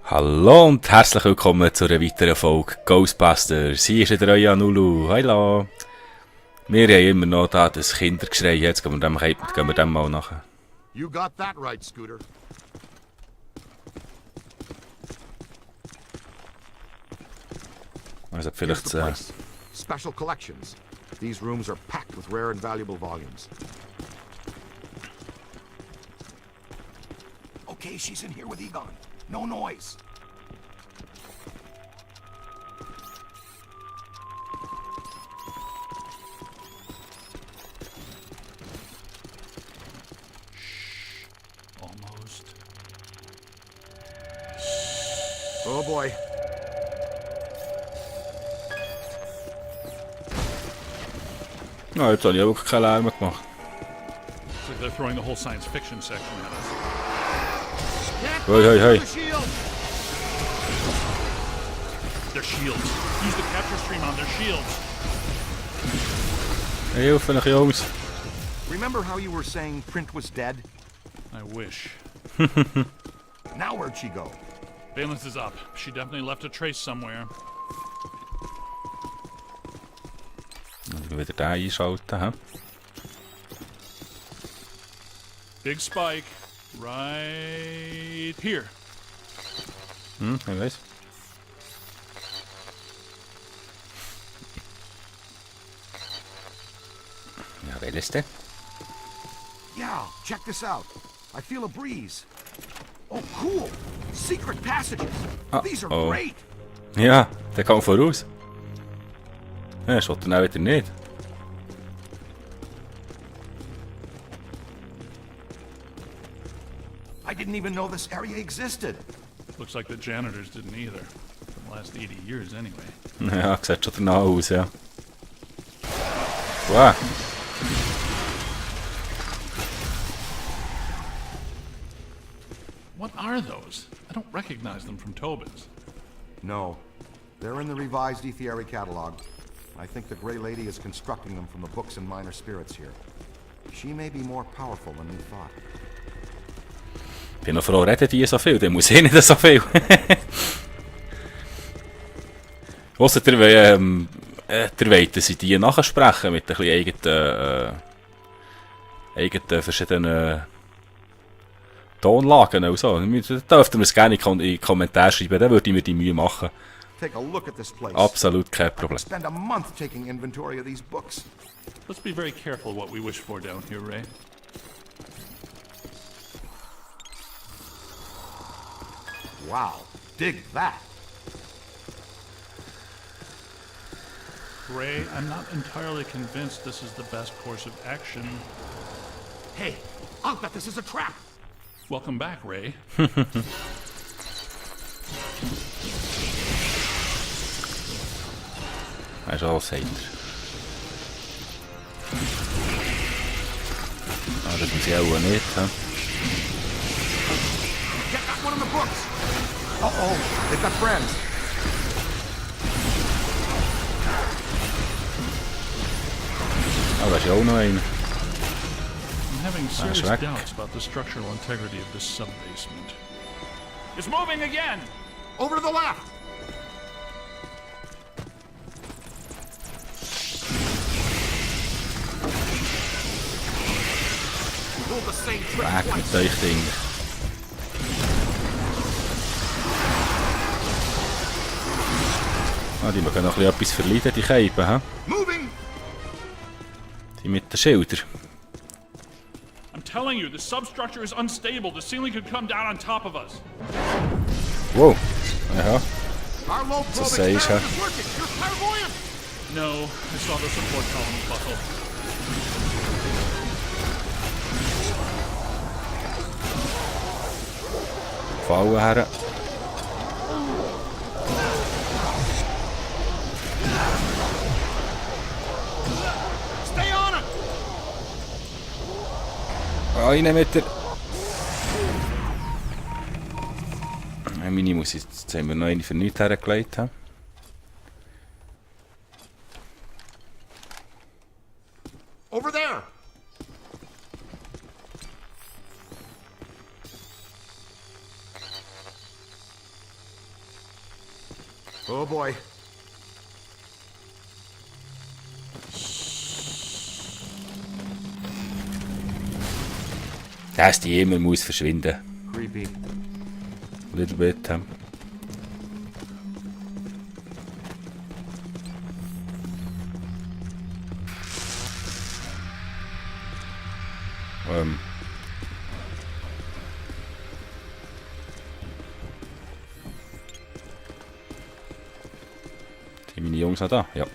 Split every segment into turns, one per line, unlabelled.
Hallo und herzlich willkommen zu einer weiteren Folge Ghostbusters. Hier ist wieder euer Anulu. Hallo. Wir haben immer noch da das Kindergeschrei. Jetzt gehen wir dem mal nach.
You got that right, Scooter.
Also vielleicht
Special collections. These rooms are packed with rare and valuable volumes. Okay, she's in here with Egon. No noise.
Almost.
Oh boy.
Ja, jetzt habe ich auch keinen Lärm gemacht.
Looks like they're throwing the whole science fiction section at us.
Hey.
Their shields. Use the capture stream on their shields.
Hey, hilfe nach Jungs.
Remember how you were saying Print was dead?
I wish.
Now where'd she go?
Valence is up. She definitely left a trace somewhere.
Wieder den einschalten, hä?
Big spike. Right here.
Ich weiß. Ja, welches denn?
Yeah, check this out. I feel a breeze. Oh, cool. Secret passages. These are great.
Ja, der kommt voraus. Ja, das will er auch wieder nicht.
I didn't even know this area existed.
Looks like the janitors didn't either. For the last 80 years anyway.
Ja, sieht schon danach aus, ja. Wow.
What are those? I don't recognize them from Tobin's.
No. They're in the revised Ethiary catalog. I think the Grey Lady is constructing them from the books and minor spirits here. She may be more powerful than we thought.
Ich bin noch froh, reden die so viel, dann muss ich nicht so viel. Ausser ihr wollt, dass sie die nachsprechen mit ein bisschen eigenen verschiedenen Tonlagen und so. Dürft ihr mir es gerne in die Kommentare schreiben, dann würde ich mir die Mühe machen.
Take a look at this place.
Absolut kein
I
Problem.
could spend a month taking inventory of these books.
Let's be very careful what we wish for down here, Ray.
Wow, dig that.
Ray, I'm not entirely convinced this is the best course of action.
Hey, I'll bet this is a trap.
Welcome back, Ray.
Hij is al zeker. Nou, dat moet jij wel niet, hè.
Get that one of the books. Uh-oh, they've got friends.
Oh, daar is jou nog een.
I'm having serious
weg.
doubts about the structural integrity of this sub-basement. It's moving again!
Over to the left. Pull the same trick
Weg
twice.
met euch Ding. Ah, die können noch etwas verleiden, die Keipen, hä?
Moving.
Die mit den Schildern.
I'm telling you, the substructure is unstable. The ceiling could come down on top of us.
Wow. Ja.
Our low probe
It's a sage,
experiment
huh?
is working. You're clairvoyant.
No, I saw the support column buckle.
Vouwen her.
Stay on it.
Eine mit der... Meine muss jetzt haben wir noch eine für nichts hergelegt. He?
Over there. Oh boy.
Dass die immer muss verschwinden.
Creepy.
Little bit. Sind meine Jungs noch da? Ja.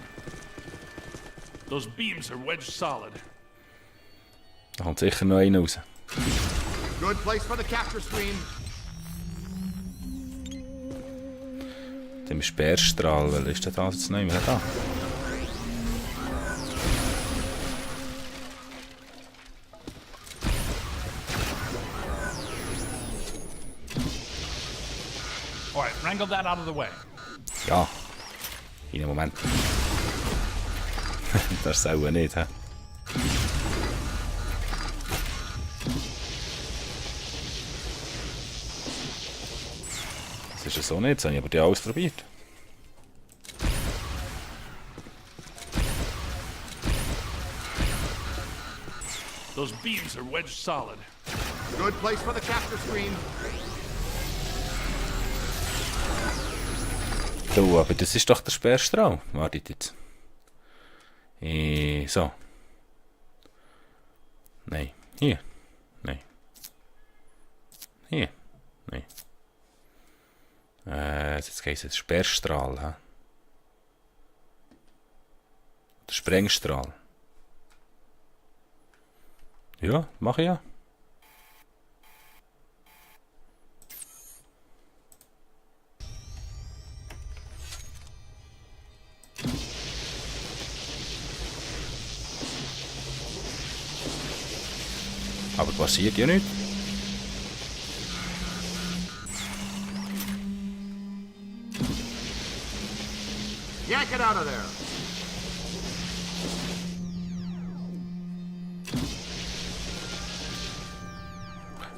Those beams are wedged solid.
Da kommt sicher noch einer raus.
Good place for the capture screen.
Dem Sperrstrahl, weil ist der da jetzt nicht mehr da?
Alright, wrangle that out of the way.
Ja. In einem Moment. Das ist auch nicht, hä? Das ist ja so nicht, das habe ich aber die alles probiert.
Those beams are wedged solid.
Good place for the capture screen.
Du, aber das ist doch der Sperrstrahl. Wartet jetzt. So. Nein. Hier. Nein. Hier. Nein. Jetzt geht es Sperrstrahl. He? Der Sprengstrahl. Ja, mache ich ja. Aber passiert ja nichts.
Yank it out of there.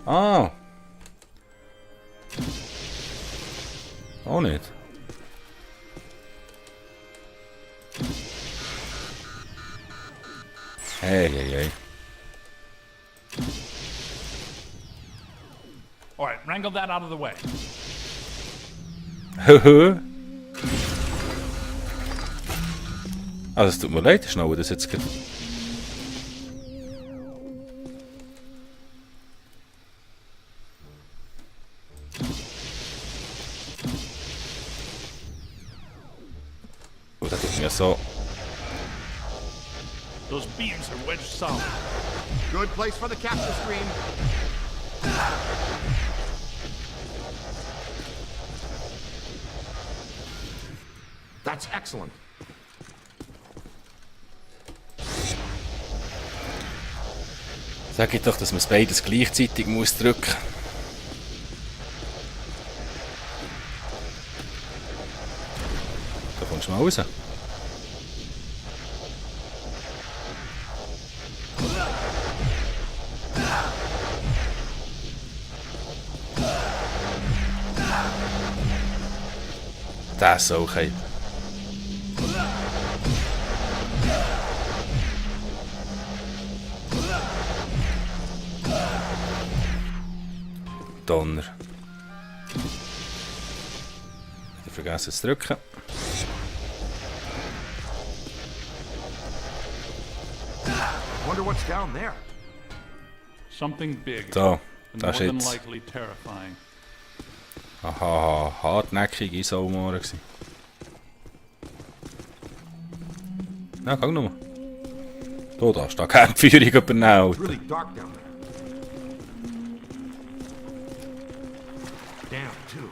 Ah. Auch nicht. Hey, hey, hey.
Alright, wrangle that out of the way.
Also es tut mir leid, schnell das jetzt geht. Oh, das tut mir so.
Those beams are wedged solid.
Good place for the capture screen. That's excellent.
Sag ich doch, dass man es beides gleichzeitig muss drücken. Da kommst du mal raus. Das ist okay. Donner. Ich vergesse es zu drücken.
Wonder what's down there.
Something big.
So,
and
das
more
ist
than
jetzt.
likely terrifying.
Aha, hartnäckige Saumohren gsi. Na, guck nochmal. Oh, da ist da keine Führung übernommen.
It's really dark down there. Damn, too.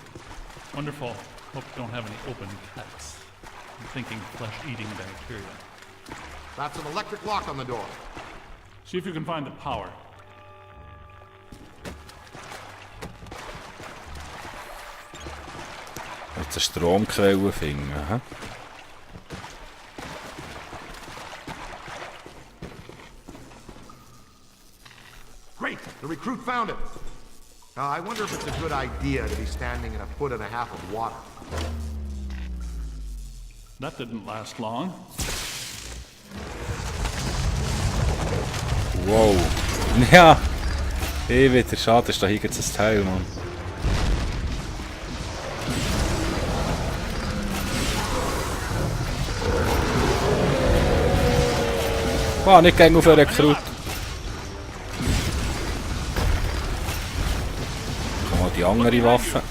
Wonderful. Hope you don't have any open cuts. I'm thinking flesh-eating bacteria.
That's an electric lock on the door.
See if you can find the power.
Jetzt eine Stromquelle finden. Aha.
Great, the recruit found it. I wonder if it's a good idea to be standing in a foot and a half of water.
That didn't last long.
Wow. Ja. Ich wieder. Schade, ist da hier jetzt ein Teil, Mann. Wow, nicht gegen auf einen Rekrut. Komm mal die andere Waffe.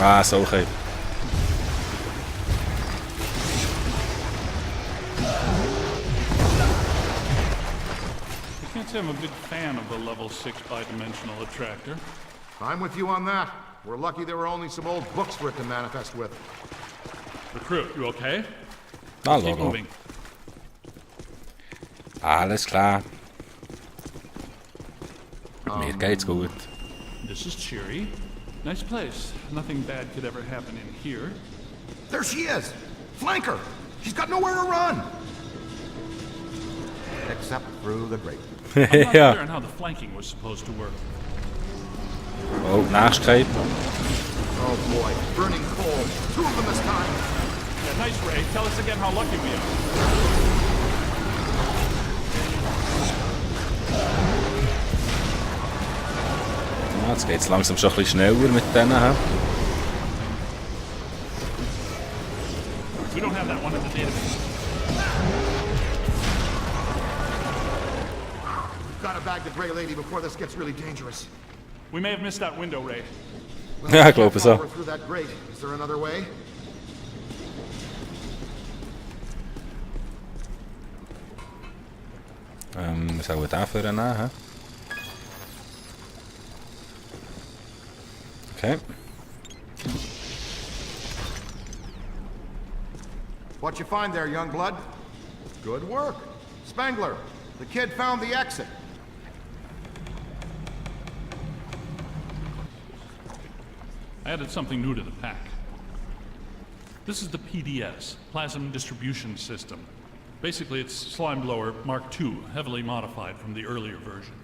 Ah, so okay.
I can't say I'm a big fan of the level 6 bidimensional attractor.
I'm with you on that. We're lucky there were only some old books for it to manifest with.
Recruit, you okay?
Na,
Keep
Logo.
moving.
Alles klar. Mir geht's gut.
This is cheery. Nice place. Nothing bad could ever happen in here.
There she is! Flank her! She's got nowhere to run! Except through the grate.
I'm not clear
Ja.
on how the flanking was supposed to work.
Oh, Nachtigkeit.
Oh boy, burning coal. 2 of them this time.
Yeah, nice, Ray. Tell us again how lucky we are.
Ja, jetzt geht's langsam schon ein bisschen schneller mit denen. He?
We don't have that one in the database.
Gotta bag the Grey Lady before this gets really dangerous.
We may have missed that window, Ray.
Ja, ich glaube so.
We're through that grate. Is there another way?
Was soll ich da für einen nehmen? He? Okay.
What you find there, young blood? Good work. Spangler, the kid found the exit.
I added something new to the pack. This is the PDS, Plasm Distribution System. Basically, it's Slime Blower Mark II, heavily modified from the earlier version.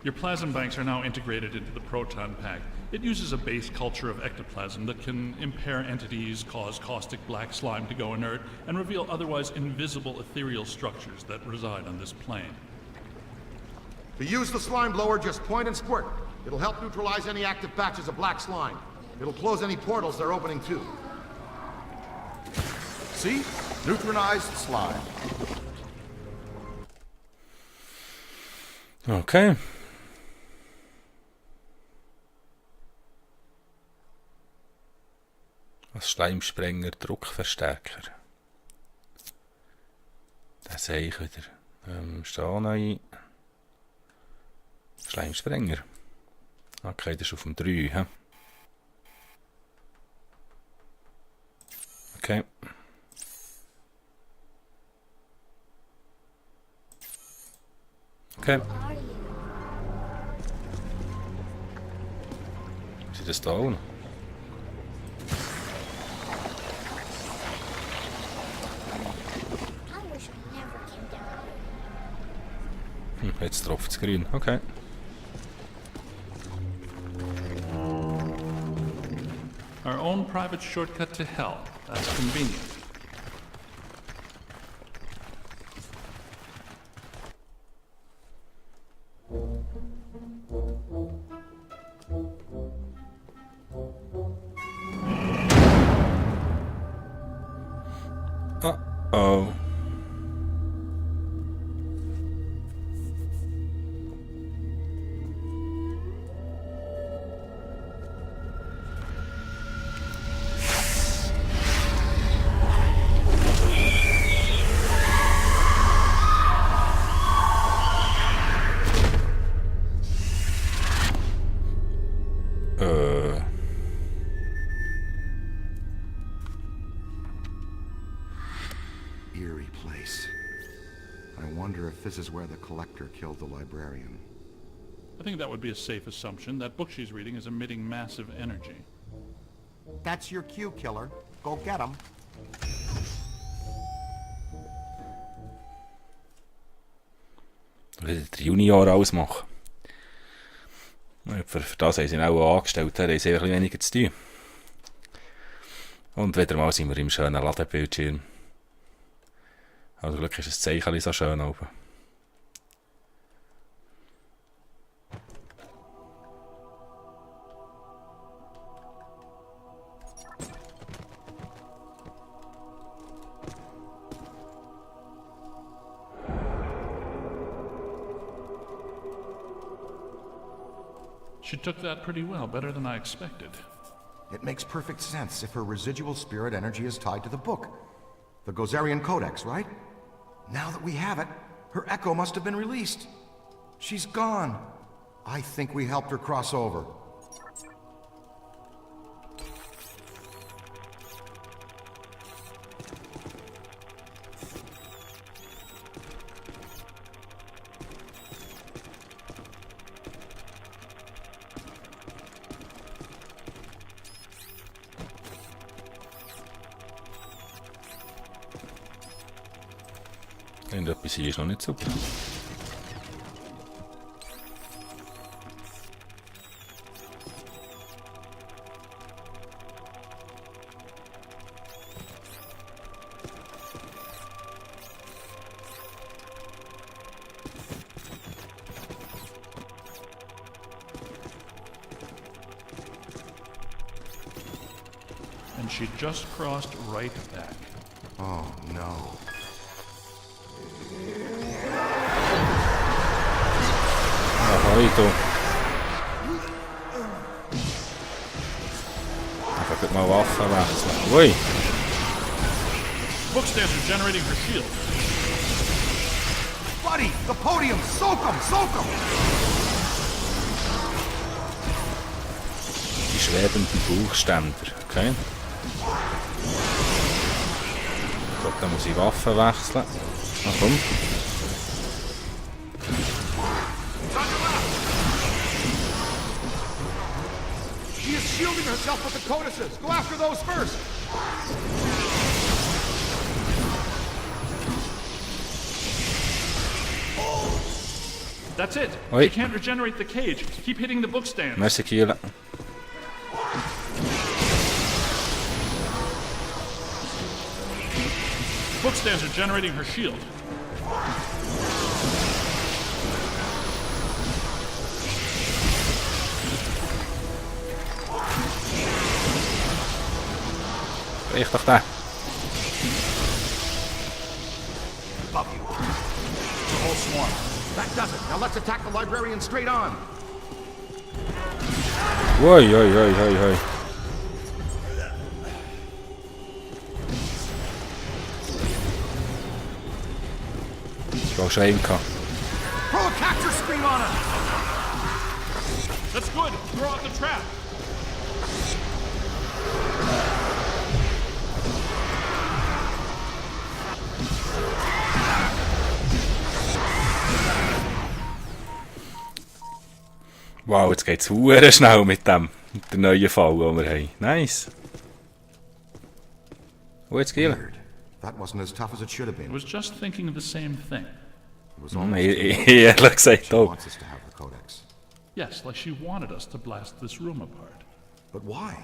Your plasm banks are now integrated into the proton pack. It uses a base culture of ectoplasm that can impair entities, cause caustic black slime to go inert, and reveal otherwise invisible ethereal structures that reside on this plane.
To use the slime blower, just point and squirt. It'll help neutralize any active patches of black slime. It'll close any portals they're opening too. See? Neutralized slime.
Okay. Als Schleimsprenger, Druckverstärker. Das sehe ich wieder. Stehen neu. Schleimsprenger. Okay, das ist auf dem 3. He? Okay. Okay. Is das da unten? Jetzt tropft es grün. Okay.
Our own private shortcut to hell. That's convenient.
Uh-oh.
Eerie place. I wonder if this is where the collector killed the librarian.
I think that would be a safe assumption. That book she's reading is emitting massive energy.
That's your cue, killer. Go get him.
wieder der Junior alles machen. Für das haben sie ihn auch angestellt, da haben sie ein bisschen weniger zu tun. Und wieder mal sind wir im schönen Ladebildschirm. Also Glück ist das Zeichen so schön oben.
She took that pretty well, better than I expected.
It makes perfect sense if her residual spirit energy is tied to the book. The Gozerian Codex, right? Now that we have it, her echo must have been released. She's gone. I think we helped her cross over.
Irgendetwas hier ist noch nicht super.
And she just crossed right back.
Oh, no.
Ahoi, du. Einfach mal Waffen wechseln. Ui.
Bookstands are generating her shield.
Buddy, the podium! Soak 'em! Soak 'em!
Die schwebenden Buchständer. Okay. Ich glaube, da muss ich Waffen wechseln. Na komm.
She is shielding herself with the codices! Go after those first!
That's it.
Oi.
She can't regenerate the cage. Keep hitting the bookstands.
Merci, Kiel.
Bookstands are generating her shield.
Ich doch da.
Above you. The whole swarm. That does it. Now let's attack the librarian straight on.
Ui, ui, ui, ui, ui. Ich war schon einen gehabt.
Throw a capture screen on him!
That's good. Throw out the trap.
Wow, jetzt geht's verdammt schnell mit dem. Mit der neuen Fall, die wir haben. Nice. Wo jetzt Kiel?
Weird. That wasn't as tough as it should have
I
been.
was just thinking the same thing.
It was almost
Ehrlich gesagt
she
auch.
wants us to have the codex.
Yes, like she wanted us to blast this room apart.
But why?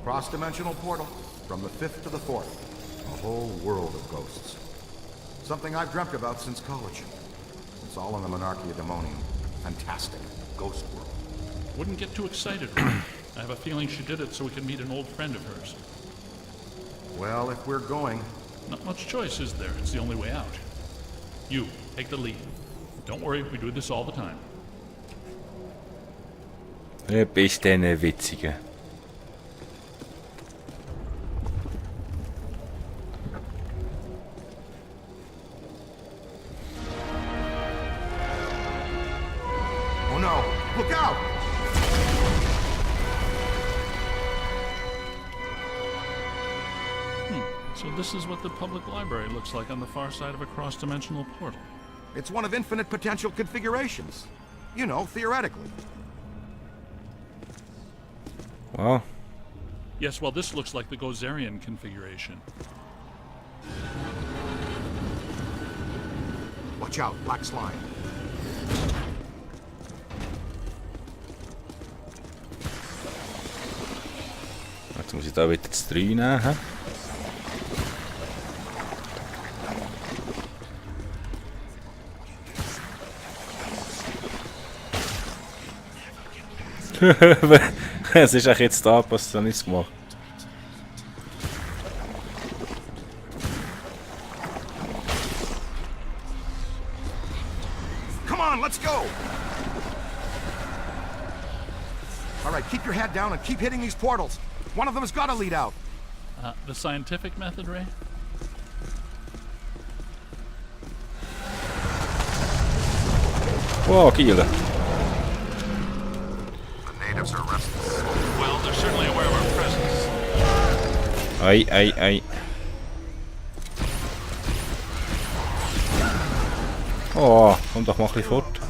Cross-dimensional portal. From the 5th to the 4th. A whole world of ghosts. Something I've dreamt about since college. It's all in the Monarchia Demonium. Fantastic. Ghost world.
Wouldn't get too excited, Rick. I have a feeling she did it so we can meet an old friend of hers.
Well, if we're going...
Not much choice, is there? It's the only way out. You, take the lead. Don't worry, we do this all the time.
Du bist eine Witzige.
Oh no! Look out!
So this is what the public library looks like on the far side of a cross-dimensional portal.
It's one of infinite potential configurations. You know, theoretically.
Wow.
Yes, well, this looks like the Gozerian configuration.
Watch out, black slime.
Jetzt muss ich da wieder das 3 nehmen. Hä? Es ist auch jetzt da, was da nichts gemacht.
Come on, let's go! All right, keep your head down and keep hitting these portals. One of them has got to lead out.
The scientific method, Ray?
Wow, Kiele.
Natives are restless.
Well, they're certainly aware of our presence.
Ei, ei, ei. Oh, komm doch mal ein bisschen fort.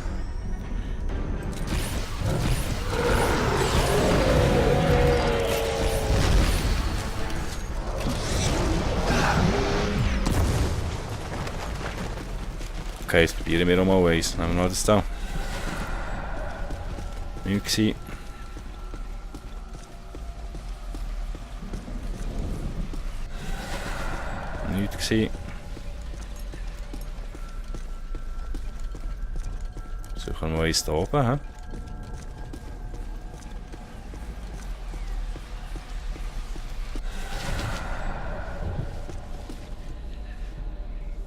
Okay, jetzt probieren wir nochmal eins. Nehmen wir noch das da. Nichts gewesen. Nichts gewesen. Suchen wir eins da oben. He?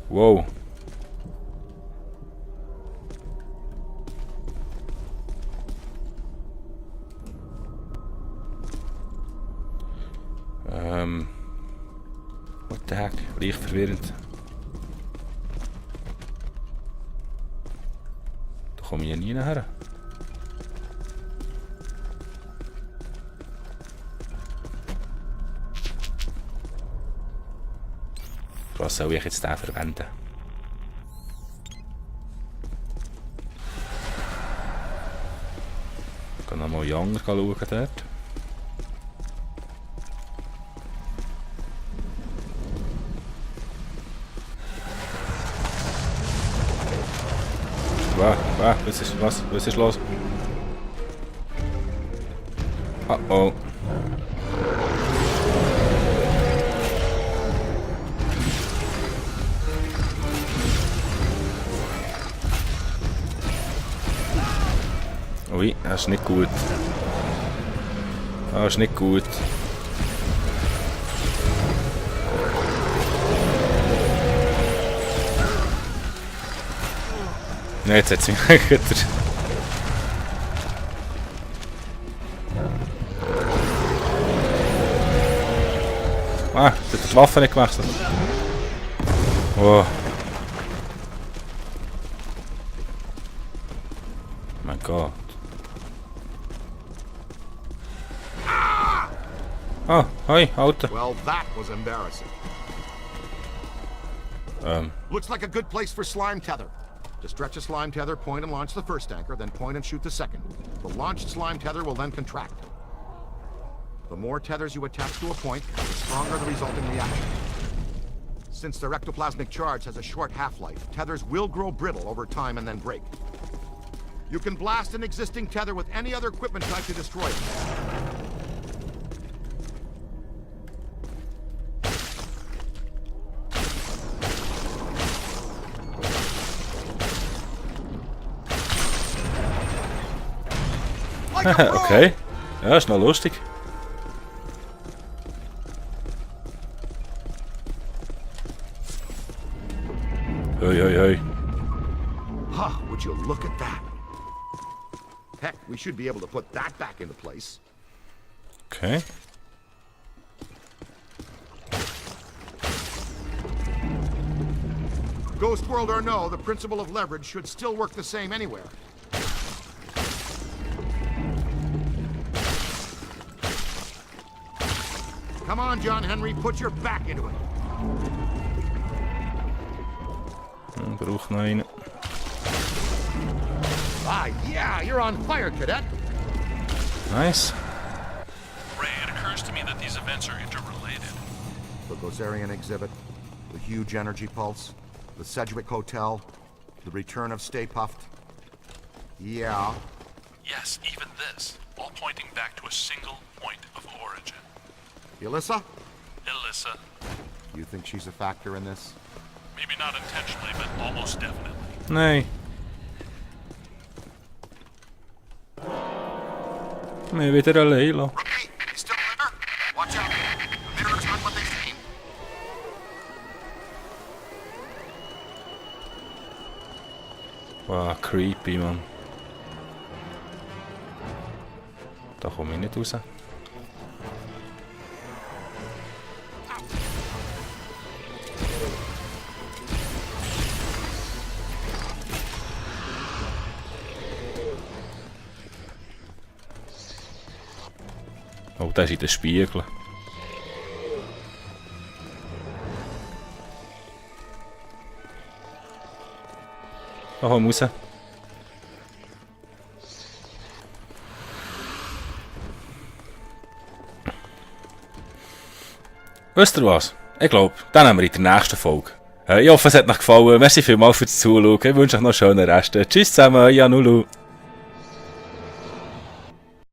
Wow. What the heck? Leicht verwirrend. Da komme ich ja nie nachher. Was soll ich jetzt den verwenden? Ich kann nochmal Younger schauen dort. Was ist los? Oh oh. Ui, das ist nicht gut. Das ist nicht gut. Nein, jetzt hat es mich wieder. Ah, der hat die Waffe nicht gewechselt. Oh. Mein Gott. Ah, hi, Alter.
Well, that was embarrassing. Looks like a good place for slime tether. To stretch a slime tether, point and launch the first anchor, then point and shoot the second. The launched slime tether will then contract. The more tethers you attach to a point, the stronger the resulting reaction. Since their ectoplasmic charge has a short half-life, tethers will grow brittle over time and then break. You can blast an existing tether with any other equipment type to destroy it.
Okay. Ja, ist noch lustig. Hoi, hoi, hoi.
Huh, would you look at that? Heck, we should be able to put that back into place.
Okay.
Ghost world or no, the principle of leverage should still work the same anywhere. Come on, John Henry, put your back into it.
Braucht noch einen.
Ah, yeah, you're on fire, cadet.
Nice.
Ray, it occurs to me that these events are interrelated.
The Gozerian exhibit, the huge energy pulse, the Sedgwick Hotel. The return of Stay Puft? Yeah.
Yes, even this, all pointing back to a single point of origin.
Elissa?
Elissa.
You think she's a factor in this?
Maybe not intentionally, but almost definitely.
Nee. Nee, wieder allein lassen.
Rookie, you still there? Watch out. The mirrors aren't what they seem.
Wow, creepy, man. Da komme ich nicht raus. Oh, da ist in den Spiegel. Da komm raus. Wisst ihr was? Ich glaube, dann haben wir in der nächsten Folge. Ich hoffe, es hat euch gefallen. Merci vielmals fürs Zuschauen. Ich wünsche euch noch einen schönen Rest. Tschüss zusammen, euch Anulu.